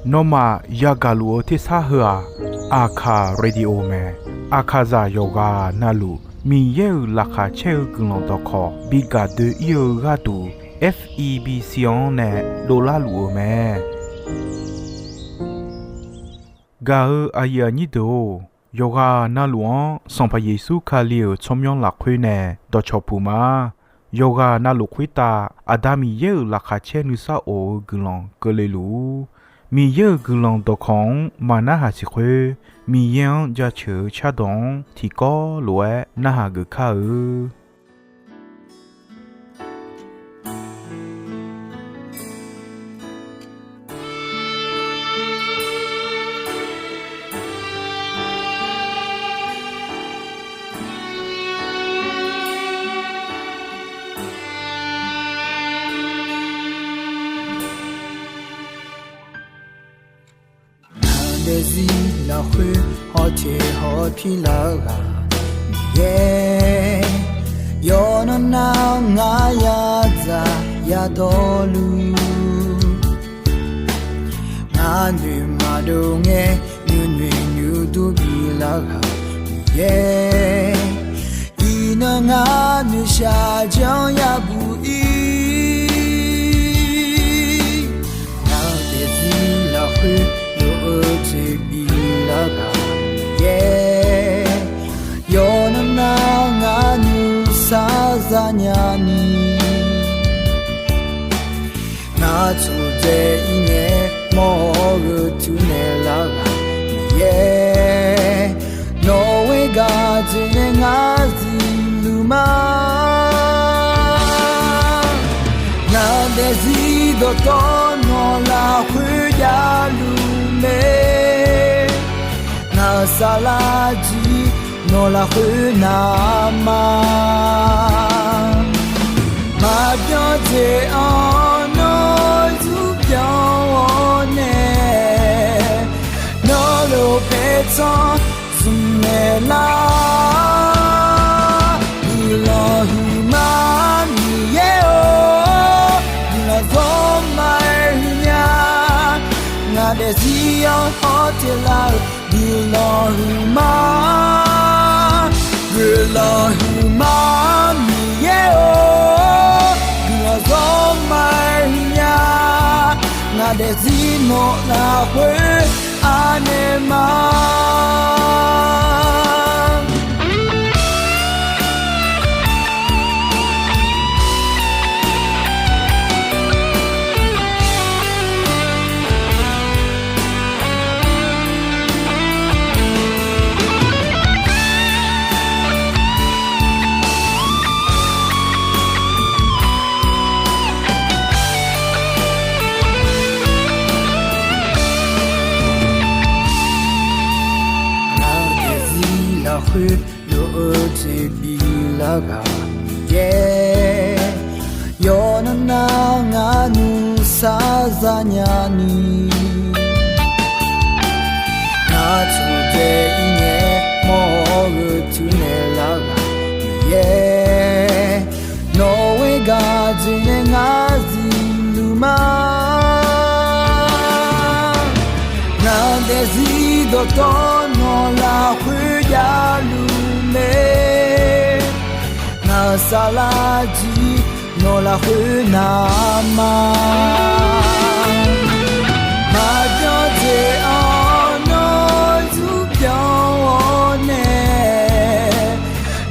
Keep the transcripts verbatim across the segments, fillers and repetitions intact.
Nawmaf yagaq luf-eu tersar heu-aq, Aqkaq Radio mae. Aqkaqzaq yawqghaq navluf Miqyaer-euq laqkhaq caer-eu guiqlanq dawqkawq bi gaq doe-ir-eu gharduq, F E B C-anr nae dovlar luf-eu mae. Gaq-eu aqyuif aqnyir deuq-or, yawqghaq navluf-anr Sanqpaq Yeqsur Kali-euq tsawrmyanr lafkhoer nae dawqcawq puq ma. Yawqghaq navluf khoertav Aqda Miqyaer-euq laqkhaq caer nuisar of-eu guiqlanq keuvle luf-ur. Miqyaer-euq guiqlanq dawqkawq-anr maqnarhaq siq khoer, Miqyaer-anr jaceuq-eu cardawq-anr tiqkawv lof-aer narhaq geuf kar-eu. Ngaq daefzir lafkhoer hawteq hawpir lar-eu ghaq Miqyaer, yawqnan nar ngar yadzaq yadawrluf, ngar noeq maqdov ngae nuinoeq nuidur bilar ghaq Miqyaer, iqnan ngar noeqshaq janr yabuq ir. Ngaq daefzir lafkhoer lof-eu jeq bilar ghaq Miqyaer, yawqnan nar ngar nuisar zanya ni, ngar tsofdzae ir ngae mawr-eu gheu tuv naeq lar ghaq Miqyaer, nawq-eu gaq jeq nae ngar zifluf ma. Ngaq daefzir dawqtawvluf nawq lafkhoer javluf mae. Ngaq-euq saflar jir nawq lafkhoer navma, maqbyan jeq-anr nawr zurbyan-awr nae, nawr lof paertsanr zmq naeq lar. Guiqlanq huiqma Miqyaer-or, guiqlanq zawrma-aer huiqnya. Ngaq daefzir-anr hawteq lar-eu guiqlanq huiqma, guiqlanq huiqma Miqyaer-or, guiqlanq zawrma-aer huiqnya. Ngaq daefzir nawq lafkhoer anaeq ma. Ngaq daefzir lafkhoer lof-eu jeq bilar ghaq Miqyaer, yawqnan nar ngar nuisar zanya ni, ngar tsofdzae ir ngae mawr-eu gheu tuv naeq lar ghaq Miqyaer, nawq-eu gaq jeq nae ngar zifluf ma. Ngaq daefzir dawqtawvluf nawq lafkhoer javluf mae. Ngaq-euq saflar jir nawq lafkhoer navma, maqbyan jeq-anr nawr zurbyan-awr nae,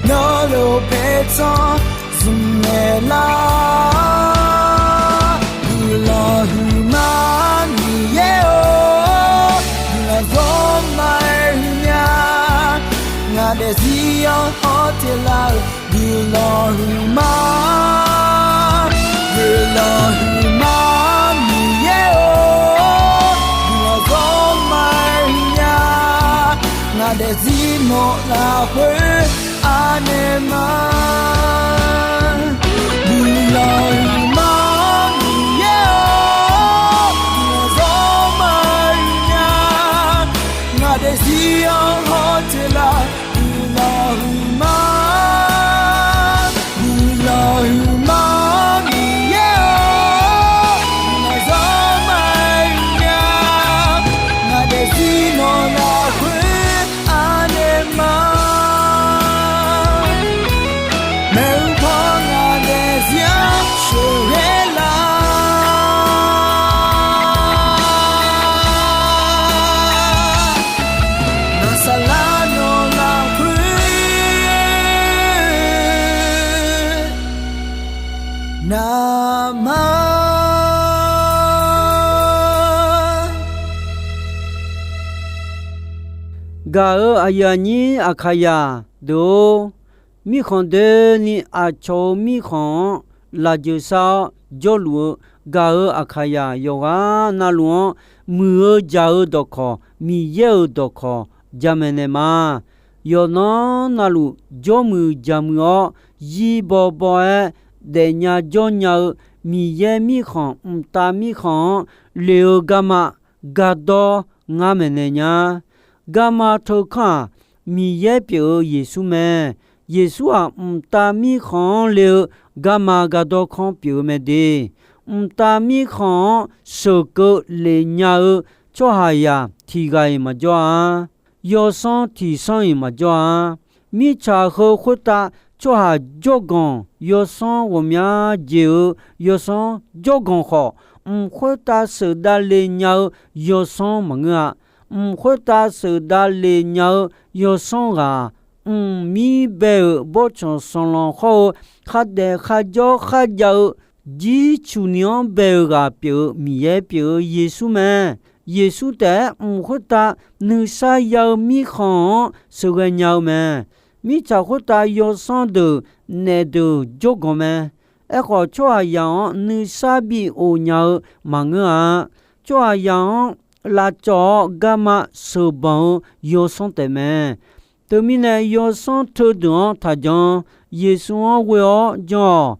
nawr lof paertsanr zmq naeq lar. Guiqlanq huiqma Miqyaer-or, guiqlanq zawrma-aer huiqnya. Ngaq daefzir-anr hawteq lar-eu guiqlanq huiqma, guiqlanq huiqma Miqyaer-or, guiqlanq zawrma-aer huiqnya. Ngaq daefzir nawq lafkhoer anaeq ma. Guiqlanq huiqma Miqyaer-or, guiqlanq zawrma-aer huiqnya. Ngaq daefzir-anr hawteq lar-eu guiqlanq huiqma, guiqlanq huiqma Miqyaer-or, guiqlanq zawr Gaq-euq aqyuif aqnyir Aqkaqyaq deuq-or, mirkhanq doeni aqcawq-euq mirkhanq-anr lafjeuq sar-awr jawrluf-eu gaq-euq Aqkaqyaq yawqghaq navluf-anr, muiq-eu jaq-eu dawqkawq, Miqyaer-euq dawqkawq jamaeq naeq ma. Yawqnan navluf jawrmuiq jaqmuiq-awr, zir bawbaw-aer daefnya jawrnya-eu Miqyaer mirkhanq mqtav mirkhanq-anr le-eu garma gardawr ngar maeqnaeq nya. Garma teukanr-aq, Miqyaer pyeuf-eu Yeqsur mae. Yeqsur-aq, mqtav mirkhanq-anr le-eu garma gardawr kanr pyeuf-eu mae de. Mqtav mirkhanq-anr sheuqkeuv lef nya-eu tsawrhaqzaq tiq ghaq-iq maqjawr-a. Yawsanr tiq sanr-iq maqjawr-a. Mirtsaq heu khoertav tsawrhaq jawrganq yawsanr ghawqmya jeq-eu yawsanr jawrganq khawf, mq khoertav sheuqdav lef nya-eu yawsanr maqngeur-a. Mq khoertav sheuqdav lef nya-eu yawsanr ghaq, mqmir bae-euq bawrtsanq sanqlanq hawr-eu khardaef kharjawr kharjav-eu jircuq ni-anr bae-eu ghaq pyeuf-eu Miqyaer pyeuf-eu Yeqsur mae. Yeqsur taef-aer mq khoertav nuisar ya-eu mirkhanq-anr sheuqghae nya-eu mae. Mirtsaq khoertav yawsanr deuq naef deuq jawrganq mae. Aerkhawf, tsawrhaqzaq-anr nuisar bi of nya-eu maqngeur-a. Tsawrhaqzaq-anr lavcawv-awr garma sheuqbanq-eu yawsanr taef mae. Teumirnae, yawsanr teudeuq-anr taqjan. Yeqsur-anr ghoe-awr jan-awq.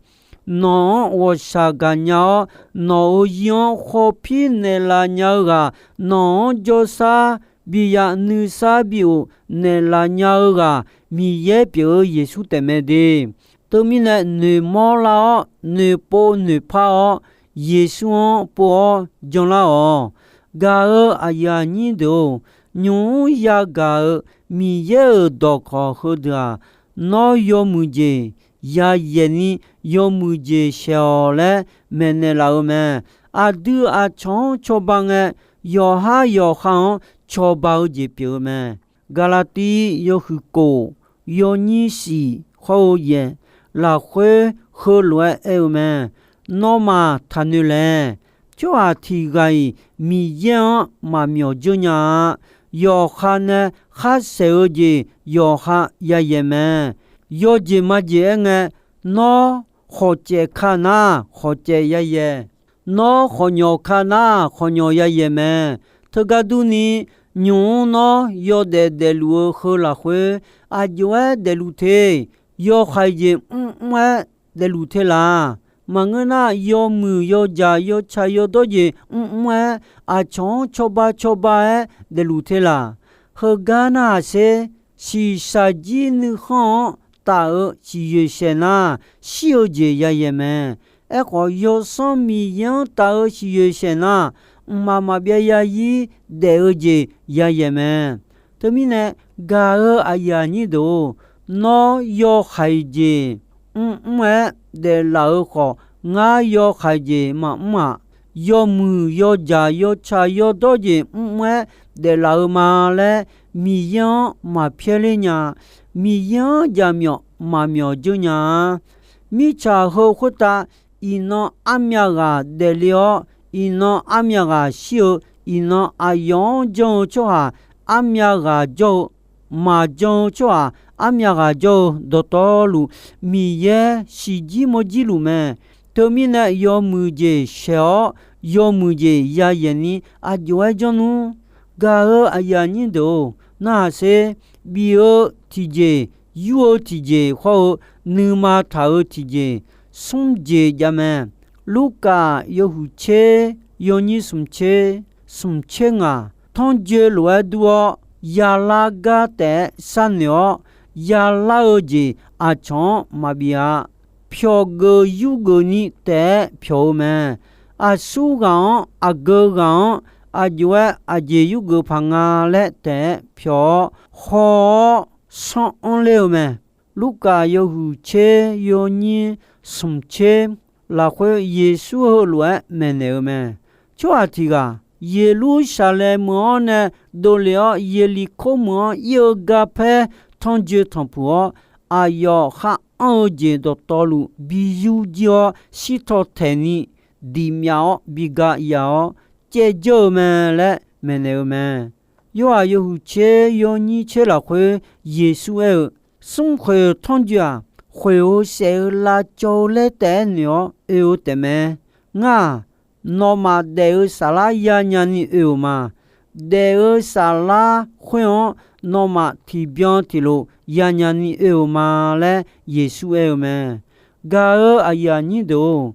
Nawq-anr ghawqshaq gaqnya-awr, nawq-euq zir-anr khawpir naeqlaf nya-eu ghaq, nawq-anr jawrsar biya nuisar bi of naeqlaf nya-eu ghaq, Miqyaer pyeuf-eu Yeqsur taef mae de. Teumirnae, noeqmawr lar-awr, noeqpov noeqpar-awr, Yeqsur-anr pov-awr janlar-awq. Gaq-eu aqyuif aqnyir deuq-or, nymq mr yagaq-euq Miqyaer-euq dawqkawq heudeuq-aq, nawr yawmuiq jeq yayaeq ni yawmuiq jeq shaeq-awq laer maeqnaeq laf-eu mae. Aqdui aqcawq-anr cawba ngae, yawqhar yawqha-anr cawba-eu jeq pyeuf-eu mae. Gaqlaqtiv yawhuiq kof, yawnyir shif hawr-eu yaeq, lafkhoer heulof-aer aer-eu mae. Nawmaf taqnoeq laeq. Tsawrhaq tiq ghaq-iq Miqyaer-anr maqmyawf dzeur nya-a. Yawqha nae khar saeq-eu jeq yawqha yayaeq mae. Yawjeq majeq aerngae, nawr khawqcaev ka nar khawqcaev yayaeq. Nawr khawqnyawq ka nar khawqnyawq yayaeq mae. Teugar durni, nymq mr nawr yawdaef daefluf-eu heu lafkhoer aqjox-aer daefluf te. Yawhaiq jeq mrmr-aer daefluf te laq. Maqngeur nar, yawmuiq yawjaq yawtsaq yawdawr jeq mrmr-aer, aqcawq-anr cawba cawba-aer daefluf te laq. Heugar narhaq sher, shiqshaq jir nuikhanr-anr taf-eu siqyoeq saeq nar, shir-eu jeq yayaeq mae. Aerkhawf, Yawsanr Miqyaer-anr taf-eu siqyoeq saeq nar, mqmaq maqbyav yazir daef-eu jeq yayaeq mae. Teumirnae, gaq-eu aqyuif aqnyir deuq-or, nawr yawhaiq jeq mrmr-aer daeflaf-eu khawf, ngar yawhaiq jeq maqmr-aq, yawmuiq yawjaq yawtsaq yawdawr jeq mrmr-aer daeflaf-eu ma laer, Miqyaer-anr maqpyaer ler nya. Miqyaer-anr jaqmyawf maqmyawf dzeur nya-a. Mirtsaq heu khoertav iqnan armyav ghaq daefle-awr, iqnan armyav ghaq shir-eu, iqnan aqyawf-anr janr-eu tsawrhaq armyav ghaq jawr-eu, maqjan-eu tsawrhaq armyav ghaq jawr-eu dawqtawvluf, Miqyaer siqjir mawrjir luf mae. Teumirnae, yawmuiq jeq shaeq-awr, yawmuiq jeq yayaeq ni aqjox-aer janr nmr. Gaq-eu aqyuif aqnyir deuq-or, narhaq sher. Bif-eu tiqjeq, yur-eu tiqjeq hawr-eu nuima taq-eu tiqjeq, smr jeq jav mae. Lurkaf yawhuiq tser, yawnyir smq tser, smq tser ngaq, tanrjoe lof-aer dur-awr, yalar gar taef-aer sharnoeq-awr, yalar-eu jeq aqcawq-anr maqbif-a. Pyawqgeuf yurgeuf ni taef-aer pyawq-eu mae. Aqsur ghaq-anr, aqgeu ghaq-anr, aqjox-aer aqjeq yurgeuf paq nga laer taef-aer pyawq-awr, haw-awr sanr anr ler-eu mae. Lurkaf yawhuiq tser, yawnyir smq tser lafkhoer Yeqsur heulof-aer maeqnaeq-eu mae. Tsawrhaq tiq ghaq Yeqlursaqlaeq meuq-anr nae dovlef-awr, Yeqliqkor meuq-anr ir-eu garpaer tanrjoe tanqpuq-awr, aqyawf khar anr-eu jeq dawqtawvluf bi yur jir-awr, shirtaw taeqni diq myav-awr bi ga yaf-awr caev jawr-eu mae laer maeqnaeq-eu mae. Yorhaq yawhuiq tser yawnyir tser lafkhoer Yeqsur aer-eu, Smrkhoeq tanrjoe-aq, khoeq-eu saef-eu lavcawv-eu laer taef-aer noeq-awr oe-eu taefmae. Ngar-aq, nawmaf daef-eu saflar yanya ni oe-euq ma. Daef-eu saflar khoer-anr nawmaf tiqbyan tiqlof yanya ni oe-euq ma laer Yeqsur aer-eu mae. Gaq-eu aqyuif aqnyir deuq-or,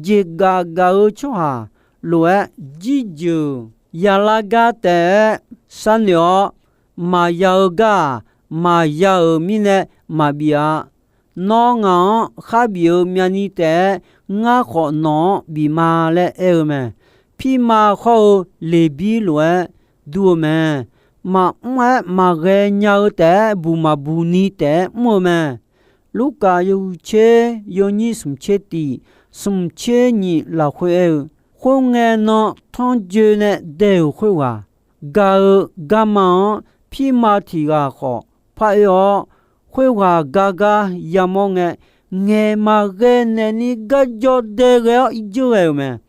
jeqgaf gaq-eu tsawrhaq lof-aer jirjeuq yalar gar taef-aer sharnoeq-awr, maqya-eu gar-aq, maqya-euq mirnae maqbif-a. Nawr ngaq-anr kharbif-eu myavni taef-aer ngar khawf nawq-anr bif ma laer aer-eu mae. Pirma khawr-eu Leqbir lof-aer dur-eu mae. Maqmr-aer maqghae nya-eu taef-aer buq maqbuq ni taef-aer mr-eu mae. Lurkaf yawhuiq tser yawnyir smq tser tiq, smq tser nyiq lafkhoer aer-eu, Khoerngae nan tanrjoe nae dae-euq khoerghaq gaq-eu garma-anr pirma tiq ghaq khawf paroer-awr, khoerghaq gar gar yamawr ngae, ngaeq maqghae naeq ni garjawr dae ghae-awr irjeur ghae-euq mae.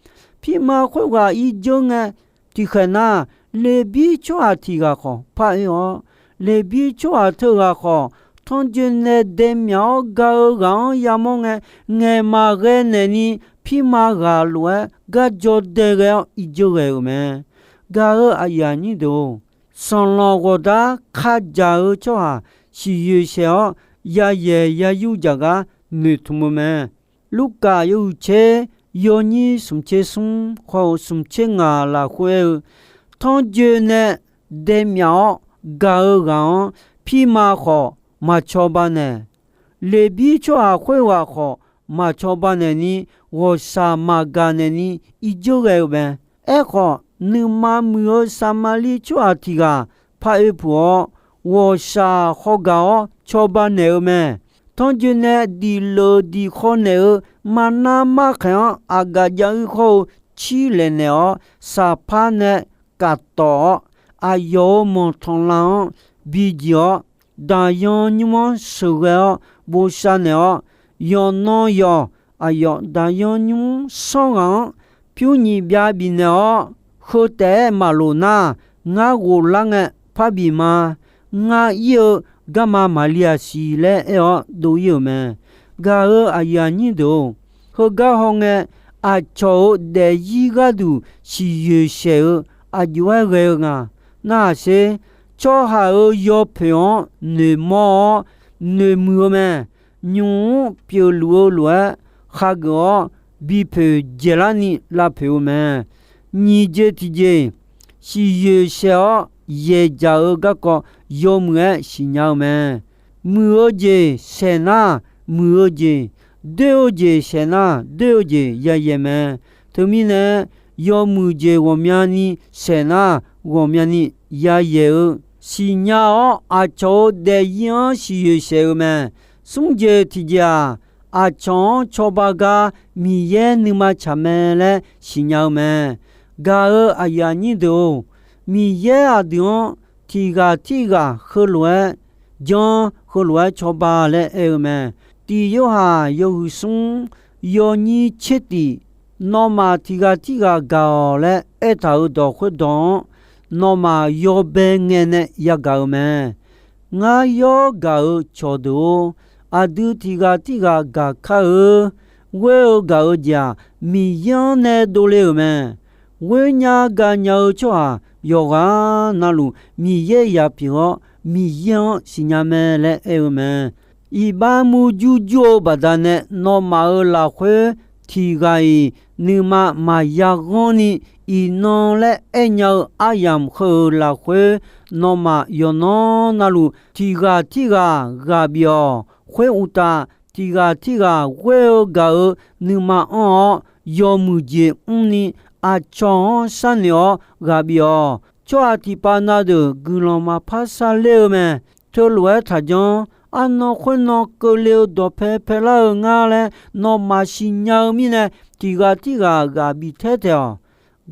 Pirma khoerghaq irjeur ngae, tiqkhaeq nar, Leqbir tsawrhaq tiq ghaq khawf paroer-awr, Leqbir tsawrhaq teughaq khawf, tanrjoe nae dae myaf-awr gaq-eu ghaq-anr yamawr ngae, ngaeq maqghae naeq ni pirma ghaq lof-aer garjawr dae ghae-awr irjeur ghae-euq mae. Gaq-eu aqyuif aqnyir deuq-or, sanqlanq ghawqdar kajaq-eu tsawrhaq siqyoeq shaeq-awr, yayaeq yayur jaq gar noeqtmq-eu mae. Lurkaf yawhuiq tser yawnyir smq tser smr khawf-eu smq tser ngaq lafkhoer aer-eu, tanrjoe nae dae myaf-awr gaq-eu ghaq-anr pirma khawf maqcawba naeq. Leqbir tsawrhaq khoerghaq khawf maqcawba naeq ni, ghawqshaq maqgaq naeq ni irjeur ghae-eu mae. Aerkhawf, nuima muiq-eu Saqmaqlir tsawrhaq tiq ghaq paroer puq-awr, ghawqshaq hawgaq-awr cawba naeq-eu mae. Tanrjoe nae diqleuf diqkhaw naeq-eu marnar markhaeq-anr aqgaf jav-ir khawr-eu cirlaeq naeq-awr, saqpar nae kaf tawf-awr, aqyawf-euq manqtanqlav-anr bijiq-awr, daqyan nymr-anr sheuqghae-awr bosav naeq-awr, yawqnan yawq aqyawf daqyan nymr sanr ghaq-anr pyur nyiq byav bifnaeq-awr, heu taef-aer maqloq nar, ngar ghoflar ngae parbi ma. Ngar ir-eu garma maqli-aq siq laer aer-awr dov-ir-euq mae. Gaq-eu aqyuif aqnyir deuq-or, heugar hawngae, aqcawq-euq daefzir gharduq siqyoeq shaeq-eu aqjox-aer ghae-eu nga. Narhaq sher, tsawrhaq-euq yawpoeq-anr noeqmawr-awr noeqmuiq-eu mae. Nymq-mr pyeufluf-eu lof-aer khageuf-awr, bipoeq dzaeqlarni lavpoeq-eu mae. Nyiq jeq tiqjeq, siqyoeq shaeq-awr yaeqjaq-eu garkawv yawmuiq-aer siqnya-eu mae. Muiq-eu jeq saeq nar, muiq-eu jeq, doer-eu jeq saeq nar, doer-eu jeq yayaeq mae. Teumirnae, yawmuiq jeq ghawqmyani saeq nar, ghawqmyani yayaeq-eu siqnya-awr, aqcawq-euq daefzir-anr siqyoeq shaeq-eu mae. Smr jeq tiqjeq-aq, aqcawq-anr cawba gar Miqyaer nuima tsaq mae laer siqnya-eu mae. Gaq-eu aqyuif aqnyir deuq-or, Miqyaer aqdui-anr tiq ghaq tirghaq heulof-aer janr, heulof-aer cawba laer aer-eu mae. Tiq Yorhaq yawhuiq smr yawnyir tser tif, nawmaf tiq ghaq tirghaq gaq-awq laer aertaq-euq dawq khoerdawq-anr, nawmaf yawbae ngae nae yagaq-eu mae. Ngar yawr gaq-eu cawqdeuq-or, aqdui tiq ghaq tirghaq gaq kar-eu. Ghoer-eu gaq-eu jeq-aq, Miqyaer-anr nae dovle-euq mae. Ghoer nya gaq nya-eu tsawrhaq yawqghaq navluf Miqyaer ya pyeuf-awr, Miqyaer-anr siqnya mae laer aer-eu mae. Iqbax murjur jur-eu baqdanae nawmaf-euq lafkhoer tiq ghaq-iq nuima maqya ghanr ni, iqnan laer aernya-eu aryamq heu-euq lafkhoer, nawmaf yawqnan navluf tiq ghaq tirghaq ghaq bif-awq. Khoeruqtaf, tiq ghaq tirghaq ghoer-eu gaq-eu nuima anr-awr, yawmuiq jeq mrni aqcawq-anr sharnoeq-awr ghaq bif-awq. Tsawrhaq tiqpav na deuq guiqlanq maqpar sharler-eu mae. Teulof-aer taqjanr. Arnan khoernan keuvle-eu dawqpae paelar-eu ngar laer nawmaf siqnya-eu mirnae, tiq ghaq tirghaq ghaq bif taer taeq-awq.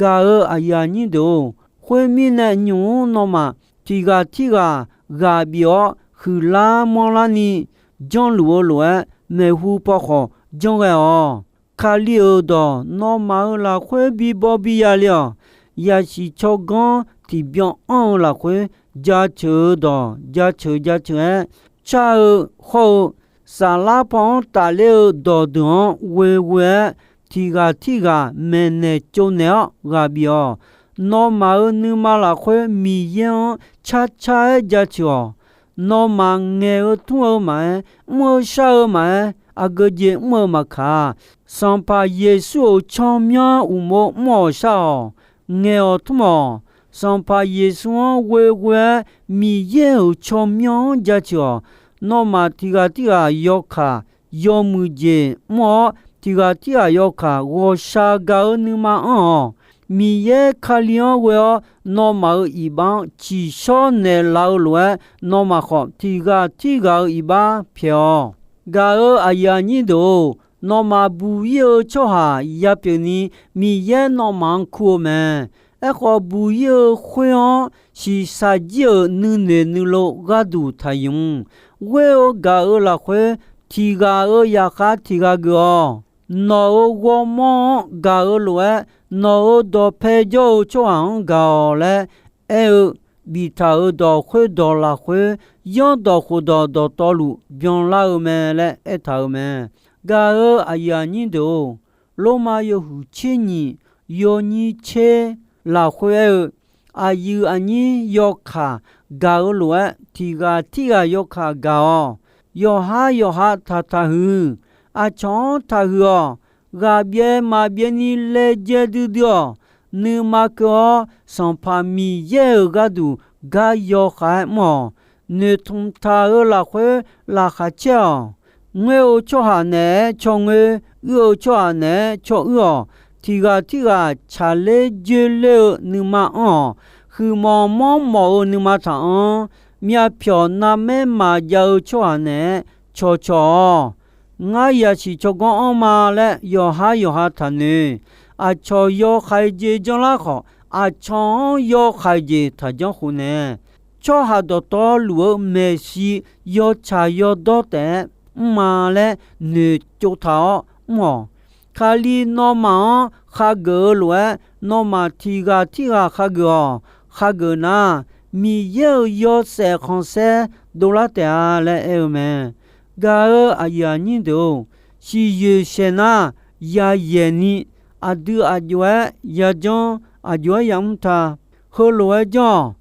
Gaq-eu aqyuif aqnyir deuq-or, khoermirnae nymq-mr nawmaf tiq ghaq tirghaq ghaq bif-awr huiqlar manrlarni janrluf-eu lof-aer, maeqhu paw khawf janr ghae-awq. Kali-euq dawq nawmaf-euq lafkhoer bibaw biya le-awq. Yasiq tsawrganr tiqbyan anr-eu lafkhoer, jaceuq-eu dawq jaceuq jaceuq-aer, car-eu hawr-eu, saflar paw-anr tafler-eu dawqdeuq-anr ghoeghoe-aer, tiq ghaq tirghaq maeqnaeq tsovnaeq-awr ghaq bif-awq. Nawmaf-euq nuima lafkhoer Miqyaer-anr carcar-aer jaceuq-awq. Nawmaf ngaeq-eu tmr-eu maqaer, mr-eu shar-eu maqaer, aqgeu jeq mr-eu maqkaq, Sanqpaq Yeqsur-euq tsawrmyanr uqmov mr-awq shar-awq. Ngaeq-awq tmr-awq. Sanqpaq Yeqsur-anr ghoeghoe-aer Miqyaer-euq tsawrmyanr-anr jaceuq-awq. Nawmaf tiq ghaq tirghaq yawkaq yawmuiq jeq mr-awr, tiq ghaq tirghaq yawkaq ghawqshaq gaq-eu nuima anr-awq. Miqyaer Kali-anr ghoe-awr nawmaf-euq iqbax-anr tsiqshawr naeqlaf-eu lof-aer, nawmaf khawf tiq ghaq tirghaq-euq iqbax pyaeq-awq. Gaq-euq aqyuif aqnyir deuq-or, nawmaf buq-ir-eu tsawrhaq yapyeuf ni Miqyaer nawmaf-anr kur-eu mae. Aerkhawf, buq-ir-eu khoer-anr shiqshaq jir-euq nuinoeq nuilov gharduq taqyamq. Ghoer-eu gaq-euq lafkhoer, tiq ghaq-euq zaqkhav tiq ghaq geuf-awq. Nawq-euq ghawrmawr-anr gaq-eu lof-aer, nawq-euq dawqpae jawr-eu tsawrhaq-anr gaq-awq laer aer-eu biftaq-euq dawq khoerdawq lafkhoer, Zanrdawq khofdawq dawqtawvluf byanlar-eu mae laer aertaq-euq mae. Gaq-euq aqyuif aqnyir deuq-or, Lormav yawhuiq tser nyiq yawnyir tser lafkhoer aer-eu, aqyuif aqnyir yawkaq gaq-eu lof-aer, tiq ghaq tirghaq yawkaq gaq-awq. Yawqhar yawqha taqtaq huiq. Aqcawq-anr taqhuiq-awq. Ghaqbyaev maqbyaev ni laejae duidui-awq. Nuima keuv-awr, Sanqpaq Miqyaer-euq gharduq gar yawkhav-aer mr-awq. Noeqtmq taq-euq lafkhoer laqkhaq caer-awq. Ngoer-eu tsawrhaq naeq-aer caw ngoer, uir-eu tsawrhaq naeq-aer caw uir-awq. Tiq ghaq tirghaq tsaqler joerler-eu nuima anr-awq. Huiqmawf manrmawf-eu nuima taqanr. Myavpyawq narmaer maqjav-eu tsawrhaq naeq-aer cawqcawq-awq. Ngar yasiq tsawrganr anrma laer yawqhar yawqha taqnoeq. Aqcawq yawkhaeq jeq janrlar khawf, aqcawq-anr yawkhaeq jeq taqjanr khof nae. Tsawrhaq dawqtawvluf-eu maeqshi yawtsaq yawdawr taef-aer mrma laer noeqtsov taq-awr mr-awq. Kali nawmaf-anr khageuf-eu lof-aer, nawmaf tiq ghaq tirghaq khageuf-awq. Khageuf nar, Miqyaer-euq yawshaef khanqsaer dovlar taef-a laer aer-eu mae. Gaq-euq aqyuif aqnyir deuq-or, siqyoeq saeq nar, yayaeq ni aqdui aqjox-aer yajanr, aqjox-aer yamr ta. Heulof-aer janr-awq.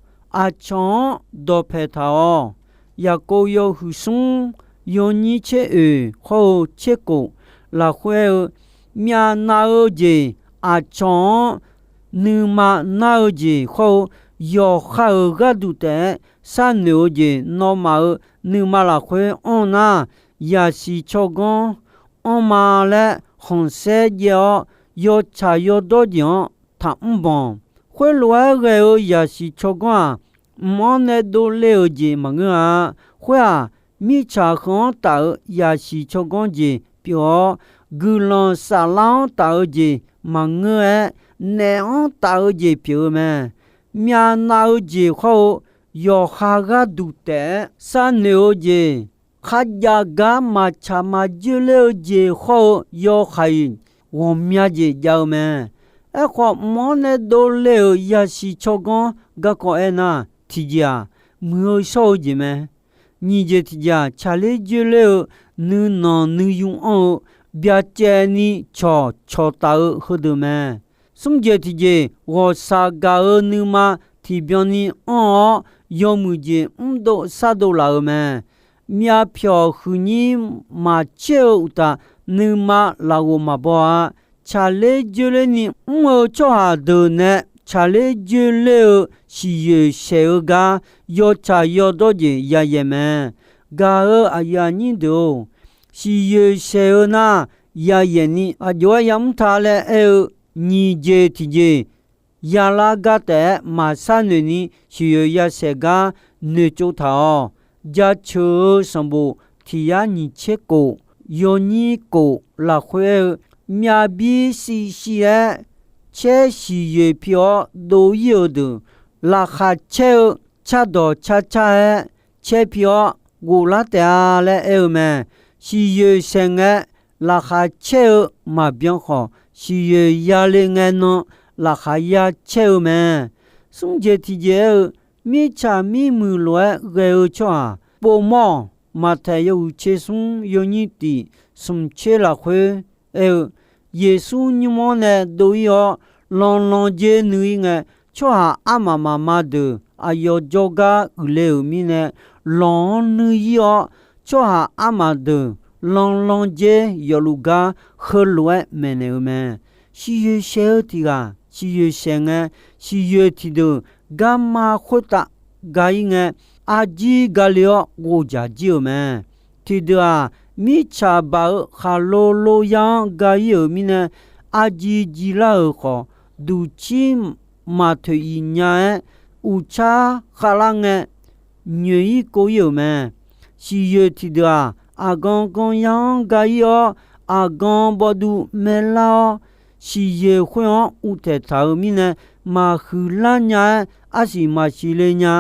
Aqcawq-anr dawqpaeq taq-awq. Yaqkov yawhuiq smr yawnyir tser oeq hawr-eu tser kof lafkhoer aer-eu, myavnav-eu jeq, aqcawq-anr nuima nar-eu jeq hawr-eu, yawqha-euq gharduq taef-aer sharnoeq-eu jeq nawmaf-euq nuima lafkhoer anr nar, yasiq tsawrganr anrma laer khanqsaer jaev-awr, yawtsaq yawdawr jeq-anr taqmr banq. Khoerlof-aer ghae-eu yasiq tsawrganr-aq, mq-anr nae dovle-euq jeq maqngeur-a. Khoer-aq, mirtsaq heu-anr taf-eu yasiq tsawrganr jeq pyeuf-awr, guiqlanq saflar-anr taf-eu jeq maqngeur-aer, naef-anr taf-eu jeq pyeuf-eu mae. Myavnav-eu jeq hawr-eu, yawqha gharduq taef-aer sharnoeq-eu jeq, kharjav gar maqtsaq maqjoer ler-eu jeq hawr-eu, yawhaiq ghawqmya jeq jav-eu mae. Aerkhawf, mq-anr nae dovle-euq yasiq tsawrganr garkawv aernar, tiqjeq-aq, muiq-eu shawr-eu jeq mae. Nyiq jeq tiqjeq-aq, tsaqler joerler-eu, nuinanq nuiyu anr-eu, byacaevni cawq cawqtaf-eu heudeuq mae. Smr jeq tiqjeq, ghawqshaq gaq-euq nuima tiqbyan ni anr-awr, yawmuiq jeq mrdov shardov laf-euq mae. Myavpyawq huiqnyir maqcaer-eu uqtaf, nuima lafghof maqbaw-a. Tsaqler joerler ni mr-eu tsawrhaq deuq nae tsaqler joerler-eu siqyoeq saeq-eu gar yawtsaq yawdawr jeq yayaeq mae. Gaq-euq aqyuif aqnyir deuq-or, siqyoeq saeq-eu nar, yayaeq ni aqjox-aer yamr ta laer aer-eu, nyiq jeq tiqjeq, yalar gar taef-aer maqsharnoeq ni siqyoeq yasaeq gar noeqtsov taq-awq. Jaceuq-eu sanqbof tiq yar nyiq tser kof, yawnyir kof lafkhoer aer-eu, myavbir shivshiv-aer caer siqyoeq pi-awr dov-ir-euq deuq, laqkhaq caer-eu cardawq carcar-aer caer pi-awr ghoflar taef-a laer aer-eu mae. Siqyoeq saeq ngae, laqkhaq caer-eu maqbyan khawf, siqyoeq yale ngae nan laqkhaq ya caer-eu mae. Smr jeq tiqjeq aer-eu, mirtsaq mirmuiq lof-aer ghae-eu tsawrhaq povmawr-awq. Maqtaeq yawhuiq tser smr yawnyir tiq smq tser lafkhoer aer-eu, Yeqsur nymr-anr nae dov-ir-awr, lanlan dzer nuiv-ir ngae, tsawrhaq armaf mafma deuq aqyawf jawrgar uiqle-euq mirnae, lanq-anr nuiv-ir-awr, tsawrhaq armaf deuq lanlan dzer yawfluf gar heulof-aer maeqnaeq-eu mae. Siqyoeq saeq-eu tiq ghaq siqyoeq saeq ngae, siqyoeq tiqdeuq garma khoertav ga-ir ngae, arjir gale-awr ghovdzaq jir-euq mae. Tiqdeuq-aq, mirtsaq baq-eu khaqlo lo ya-anr ga-ir-euq mirnae, arjir jir lar-euq khawf, duqcir maqtoeq iq nya-aer, uqtsar khavlar ngae, nyoeq-ir kov-ir-euq mae. Siqyoeq tiqdeuq-aq, aqgan gan ya-anr ga-ir-awr, aqgan bawvduv maerlar-awr, siqyoeq khoer-anr uvtaeq taq-euq mirnae, maqhuiq lar nya-aer arsiq maqsiq le nya.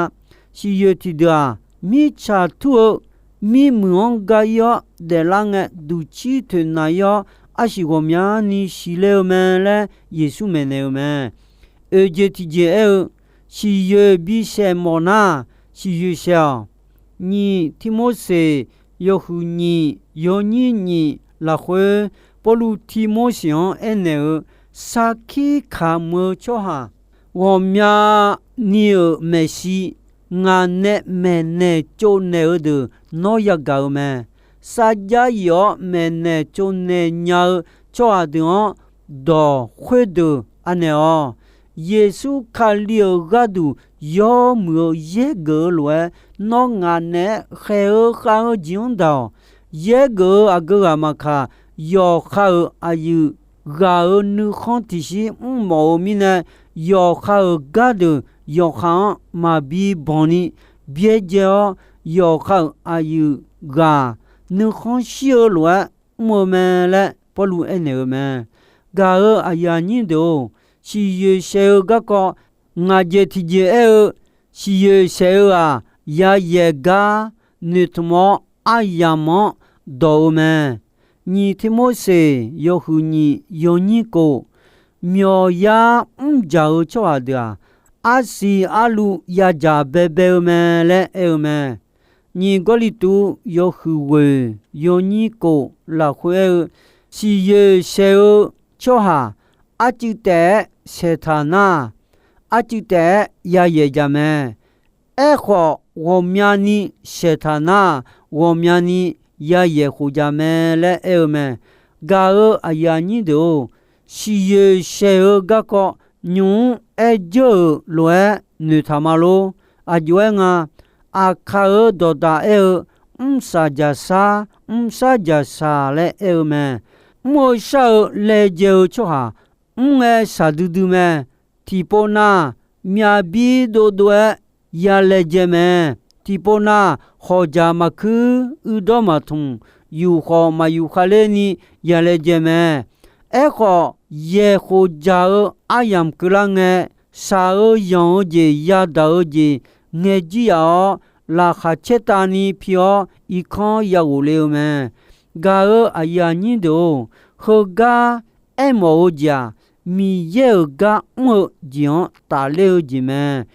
Siqyoeq tiqdeuq-aq, mirtsaq tur-eu mirmuiq-anr ga-ir-awr daeflar ngae, duqcir toeqnaq-ir-awr, arsiq ghawqmyani siqle-eu mae laer Yeqsur maeqnaeq-eu mae. Oeq jeq tiqjeq aer-eu, siqyoeq bisaeq mawf nar, siqyoeq saeq-awq. Nyiq Tirmorseq yawhuiq nyiq yawnyir nyiq lafkhoer, Pawrluv Tirmorseq-anr aernaeq-eu, sarkir kamq-eu tsawrhaq ghawqmyani-euq maeqshi ngaq nae maeqnaeq tsovnaeq-eu deuq nawr yagaq-eu mae. Sarjax yif-awr maeqnaeq tsovnaeq nya-eu tsawrhaq deuq-anr dawq khoerdeuq anaeq-awq. Yeqsur Kali-euq gharduq yawmuiq-eu yaergeuf-eu lof-aer, nawr ngaq naeq-aer khaeq-eu khav-eu jeq-anr daq-awq. Yaergeuf-eu aqgeu ghaq maqkaq, yawqha-euq aqyuif ghaq-euq nuikhanr tiqshir mrmawf-eu mirnae, yawqha-euq gardeuq yawqha-anr maqbi banq ni byaerdzae-awr, yawqha-euq aqyuif ghaq nuikhanr shir-eu lof-aer mr-eu mae laer Pawrluv aernaeq-eu mae. Gaq-euq aqyuif aqnyir deuq-or, siqyoeq saeq-eu garkawv ngaq jeq tiqjeq aer-eu, siqyoeq saeq-eu-aq, yayaeq gar noeqtmq-awr aryamq-anr dawq-eu mae. Nyiq Tirmorseq yawhuiq nyiq yawnyir kof, myawqyar mrjaq-eu tsawrhaq deuq-aq, arsiq arluv yadzaq baebae-eu mae laer aer-eu mae. Nyiq Gawrliqtu yawhuiq ghoeq yawnyir kof lafkhoer aer-eu, siqyoeq saeq-eu tsawrhaq arcuiv taef-aer saeqtaq nar, arcuiv taef-aer yayaeq jaq mae. Aerkhawf, ghawqmyani saeqtaq nar, ghawqmyani yayaeq khof jaq mae laer aer-eu mae. Gaq-euq aqyuif aqnyir deuq-or, siqyoeq saeq-eu garkawv nymq-mr aer dzeur-euq lof-aer noeqtaq ma lor. Aqjox-aer nga, Aqkaq-euq dawqdaq aer-eu, mrsaq jaqsar, mrsar jaqsaq laer aer-eu mae. Mr-eu shar-eu laejae-eu tsawrhaq, mr ngae shaqdui dui mae. Tiqpov nar, myav bir dovdov-aer ya laejae mae. Tiqpov nar, hawqjaq maqkuir, uirdawr maqtmq, yufkhawf maqyuf khavler ni ya laejae mae. Aerkhawf, yaeq khof jaq-eu aryamq keuvlar ngae, shaq-eu yanq-eu jeq yadaq-eu jeq ngaejir yaf-awr, laqkhaq caertavni pi-awr irkanr yaghof le-eu mae. Gaq-euq aqyuif aqnyir deuq-or, heugar aermawf-eu jeq-aq, Miqyaer-euq gar mr-eu jeq-anr tafler-eu jeq mae.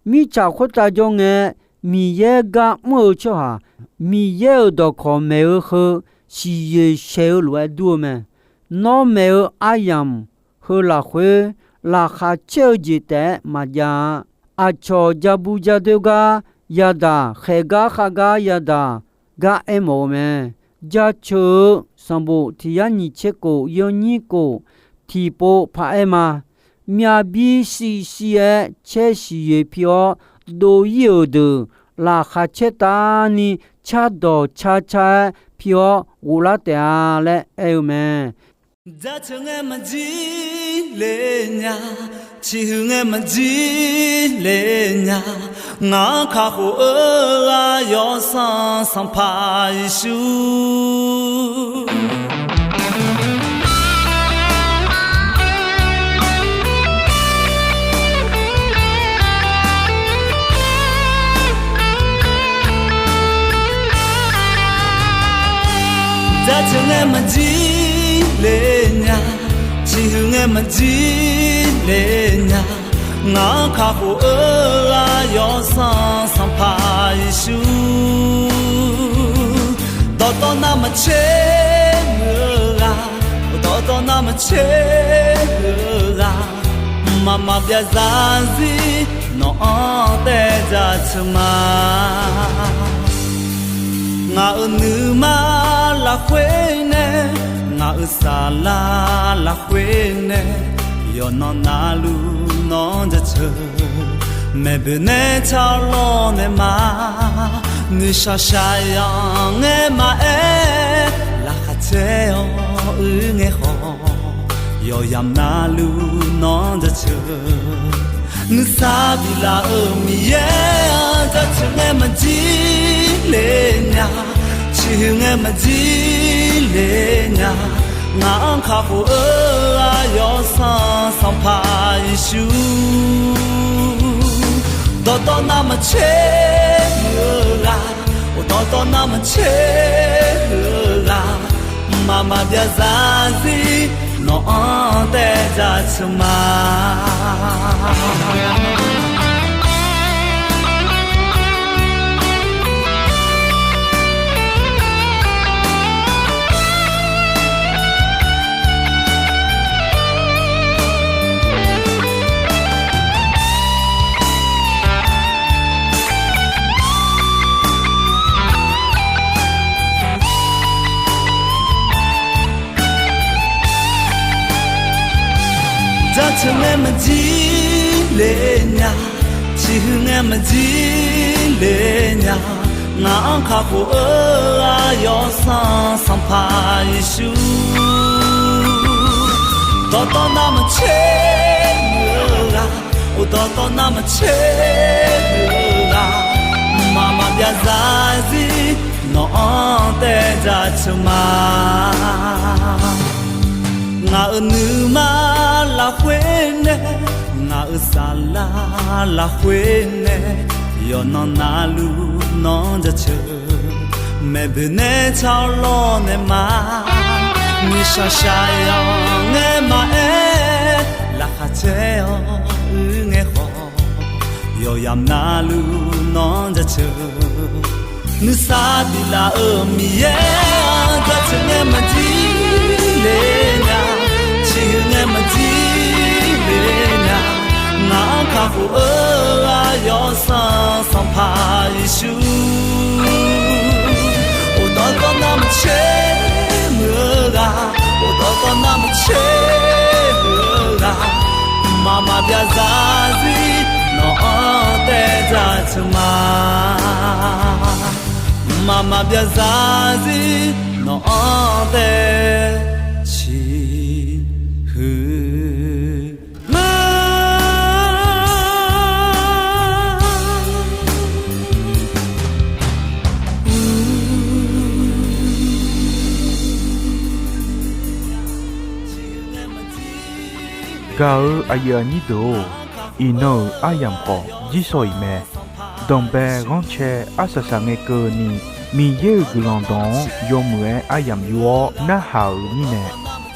Mirtsaq khoertav jawr ngae, Miqyaer gar mr-eu tsawrhaq, Miqyaer-euq dawqkawq maeq-eu heu siqyoeq saeq-eu lof-aer dur-eu mae. Nawr maeq-eu aryamq heu lafkhoer, laqkhaq caer-eu jeq taef-aer maqjav-a. Aqcawq ja bu ja doer gar yadaq, khaeq gar khav gar yadaq, gar aermawf-eu mae. Jaceuq-eu sanqbof tiq yar nyiq tser kof yawnyir kof tiqpov paq-aer ma. Myav bir shivshiv-aer caer siqyoeq pi-awr dov-ir-euq deuq, laqkhaq caertavni cardawq car car-aer pi-awr ghoflar taef-a laer aer-eu mae. Jaceuq ngae maqjir le nya, ciqhuiq ngae maqjir le nya, ngaq-anr kakhof-eu ghaq Yawsanr Sanqpaq Yeqsur. Jaceuq ngae maqjir le nya, ciqhuiq ngae maqjir le nya, Ngaq-anr kakhof-eu ghaq Yawsanr Sanqpaq Yeqsur, dawqtawv navmaqtser muiq-eu ghaq, dawqtawv navmaqtser muiq-eu ghaq, mqmaq maqbyav zarzir nawq-anr taev jaceuq ma. Ngaq-euq nuima lafkhoer nae, ngaq-euq saflar lafkhoer nae, yawqnan navluf nawr jaceuq. Maeqboeq nae tsawrlawr nae ma, nuishaq shaqyanq ngae maqaer, laqkhaq caer-awr uir ngae khawf, yawqyamq navluf nawr jaceuq. Nuisar biflaf-euq Miqyaer-anr jaceuq ngae maqjir le nya, ciqhuiq ngae maqjir le nya. Ngaq-anr kakhof-eu ghaq Yawsanr Sanqpaq Yeqsur, dawqtawv navmaqtser muiq-eu ghaq, dawqtawv navmaqtser muiq-eu ghaq, mqmaq maqbyav zarzir nawq-anr taev jaceuq ma. Jaceuq ngae maqjir le nya, ciqhuiq ngae maqjir le nya. Ngaq-anr kakhof-eu ghaq Yawsanr Sanqpaq Yeqsur, dawqtawv navmaqtser muiq-eu ghaq, dawqtawv navmaqtser muiq-eu ghaq, mqmaq maqbyav zarzir nawq-anr taev jaceuq ma. Ngaq-euq nuima lafkhoer nae, ngaq-euq saflar lafkhoer nae, yawqnan navluf nawr jaceuq. Maeqboeq nae tsawrlawr nae ma, nuishaq shaqyanq ngae maqaer, laqkhaq caer-awr uir ngae khawf, yawqyamq navluf nawr jaceuq. Nuisar biflaf-euq Miqyaer-anr jaceuq ngae maqjir le nya, ciqhuiq ngae maqjir le nya. Ngaq-anr kakhof-eu ghaq Yawsanr Sanqpaq Yeqsur, dawqtawv navmaqtser muiq-eu ghaq, dawqtawv navmaqtser muiq-eu ghaq, mqmaq maqbyav zarzir nawq-anr taev jaceuq ma. Mqmaq maqbyav zarzir nawq-anr taev ciqhuiq ma. Gaq-eu aqyuif aqnyir deuq-or, iqnan-euq aryamq khawf jirsawq iq mae. Danqbae ghanrcae arsaq saq ngae keuvni, Miqyaer-euq guiqlanq dawq-anr yawmuiq-aer aryamq yur-awr narhaq-euq mirnae,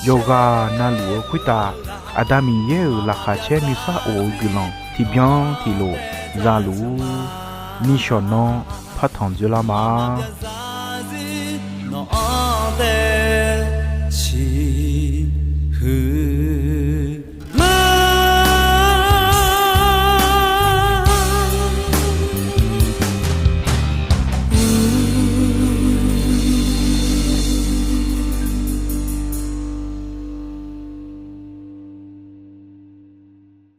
yawqghaq navluf-eu khoertav Aqda Miqyaer-euq laqkhaq caer nuisar of-eu guiqlanq tiqbyan tiqlof za luf-ur. Nishawq nanr partanq dzoerlar ma.